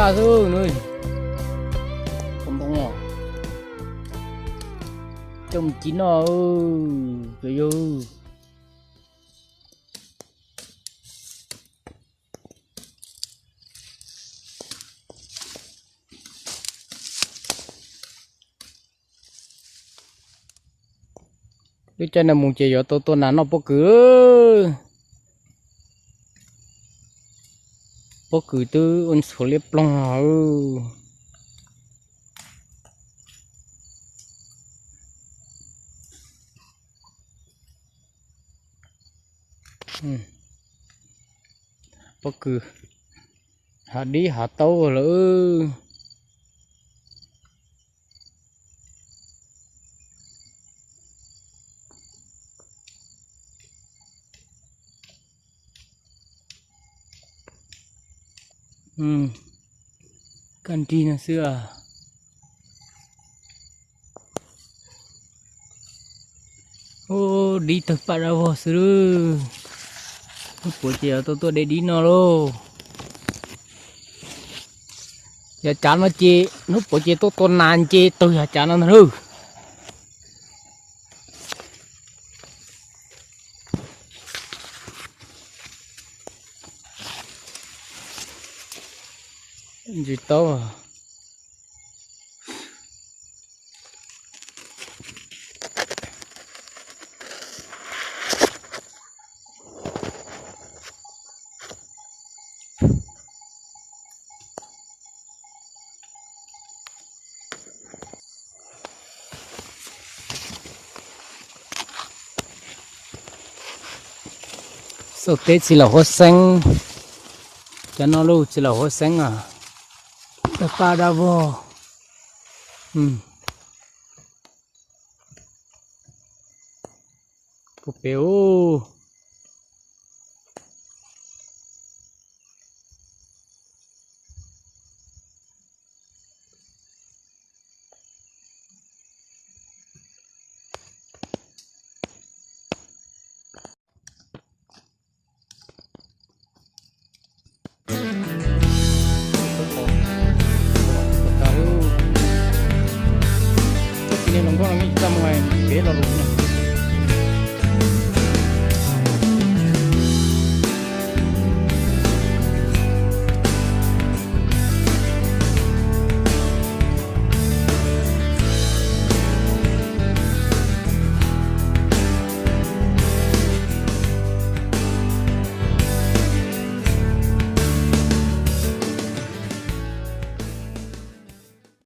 Xwb, coj mus ci noj, cov yawg. Lub caij no mus ces yuav tau tua nas noj pob kws. Pob kws twb ua ntxhuav liab ploog. Pob kws hav dib hav taub lawm. Kaj nrig no xwb. Ub, dib tawg paj dab vog xwb. Hnub puav ces yuav tau tuaj de dib no lauj. Yav cav no ces hnub puav ces tuaj tua nas nce tawg yav cav no ntag lauj. Ntsis taub. Xauj teb txiv laum huab xeeb, cov no lauj, txiv laum huab xeeb os. Tawg paj dab vog. Puag pem ub.